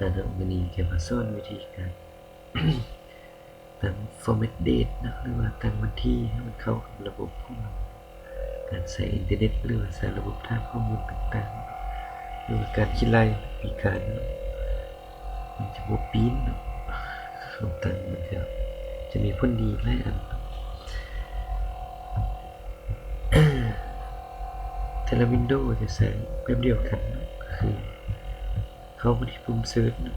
ເນາະ ມື້ນີ້ຈະມາສອນວິທີການຕັ້ງ format date ເນາະ ຫຼືວ່າຕັ້ງວັນທີໃຫ້ມັນເຂົ້າກັບລະບົບຂອງເຮົາ, ການໃຊ້ອິນເຕີເນັດ ຫຼືວ່າໃຊ້ລະບົບຖານຂໍ້ມູນຕ່າງໆ ຫຼືວ່າການຄິດໄລ່ປີການເນາະ ມັນຈະບໍ່ປີ້ນເນາະ. ເຮົາຕັ້ງມັນຈະ ຈະມີຜົນດີຫຼາຍອັນເນາະ. ແຕ່ລະ Windows ຈະໃຊ້ແບບດຽວກັນເນາະ ກໍຄືເຂົ້າມາທີ່ປຸ່ມ Search ເນາະ,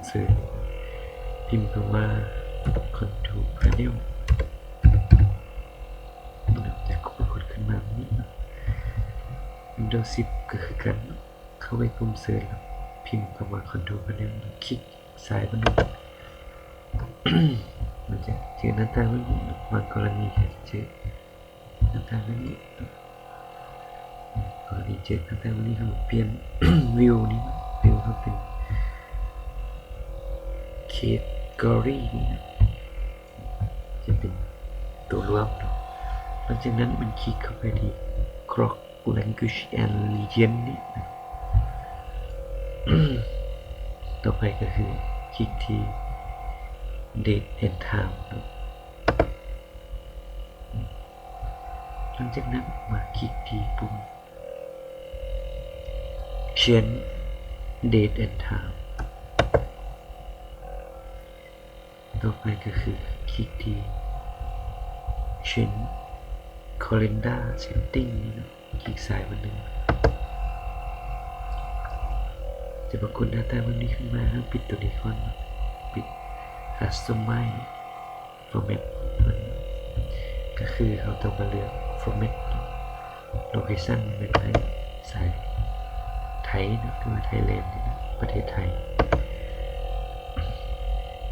ເສີດ ພິມຄຳວ່າ Control Panel ຈະປາກົດຂຶ້ນມາແບບນີ້ເນາະ. Windows ສິບກໍຄືກັນເນາະ, ເຂົ້າໄປປຸ່ມ Search ແລ້ວພິມຄຳວ່າ Control Panel ແລ້ວຄລິກຊ້າຍບາດໜຶ່ງ ມັນຈະເຈີໜ້າຕ່າງແບບນີ້ເນາະ. ບາງກໍລະນີກໍຈະເຈີ ໜ້າຕ່າງແບບນີ້ ກໍໄດ້ເຈີໜ້າຕ່າງແບບນີ້. ເຮົາປ່ຽນ view ນີ້ view ເຮົາເປັນ category ນີ້ນະ ຈະເປັນໂຕລວມເນາະ. ຫຼັງຈາກນັ້ນມັນຄລິກເຂົ້າໄປທີ່ Grok Language and Region ນີ້ນະ. ຕໍ່ໄປກໍຄືຄລິກທີ່ Date and Time ເນາະ. ຫຼັງຈາກນັ້ນມາຄລິກທີ່ປຸ່ມ Change Date and Time. ຕໍ່ໄປກໍຄືຄລິກທີ່ Change Calendar Setting ນີ້ເນາະ, ຄລິກຊ້າຍບາດໜຶ່ງ ຈະປາກົດໜ້າຕ່າງແບບນີ້ຂຶ້ນມາ. ເຮົາປິດໂຕນີ້ກ່ອນເນາະ, ປິດ Customize Format ກໍຄືເຮົາຕ້ອງມາເລືອກ Format ເນາະ. Location ແມ່ນໃຫ້ສາຍໄທເນາະ ຫຼືວ່າ Thailand ນີ້ເນາະ ປະເທດໄທ.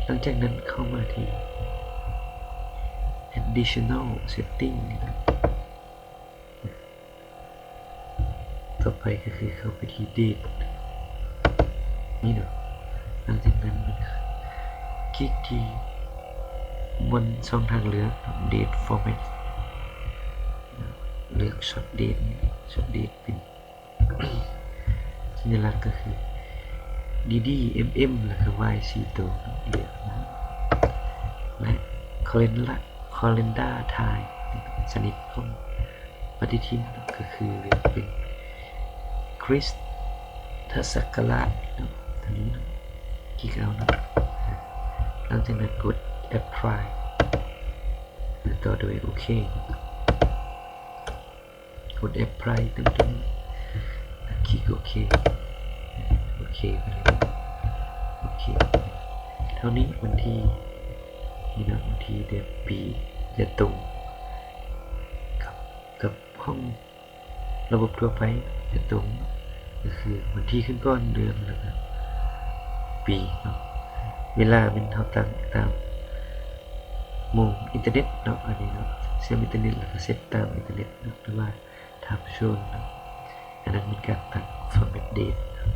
ຫຼັງຈາກນັ້ນເຂົ້າມາທີ່ Additional Setting ນີ້ເນາະ. ຕໍ່ໄປກໍຄືເຂົ້າໄປທີ່ Date ນີ້ເນາະ. ຫຼັງຈາກນັ້ນມັນຄລິກທີ່ບ່ອນຊ່ອງທາງເລືອກ Date Format ເລືອກ Short Date ນີ້ Short Date ເປັນສັນຍາລັກກໍຄື D D M M ແລ້ວກໍ Y ສີ່ໂຕເນາະ ເລືອກມາ ແລະ Calendar Calendar Time ຊະນິດຂອງ ປະຕິທິນ ກໍຄືເປັນຄຣິສຕະສັກກະລາດເນາະ ຕົວນີ້ເນາະ ຄລິກເອົາເນາະ. ຫຼັງຈາກນັ້ນກົດ Apply ແລ້ວຕໍ່ດ້ວຍໂອເຄ ກົດ Apply ຕຶ້ງໆ ຄລິກໂອເຄ ໂອເຄໄປເລີຍ ໂອເຄ ເທົ່ານີ້. ວັນທີນີ້ເນາະ ວັນທີ ເດືອນ ປີ ຈະຕົງກັບ ກັບຂອງລະບົບທົ່ວໄປ ຈະຕົງ ກໍຄືວັນທີຂຶ້ນກ່ອນ ເດືອນ ແລ້ວກໍປີເນາະ. ເວລາແມ່ນເຮົາຕັ້ງຕາມໂມງອິນເຕີເນັດເນາະ ອັນນີ້ເນາະ ເຊື່ອມອິນເຕີເນັດ ແລ້ວກໍເຊັດຕາມອິນເຕີເນັດເນາະ ຫຼືວ່າ Time Zone ເນາະ. ອັນນັ້ນແມ່ນການຕັ້ງ Format Date ເນາະ.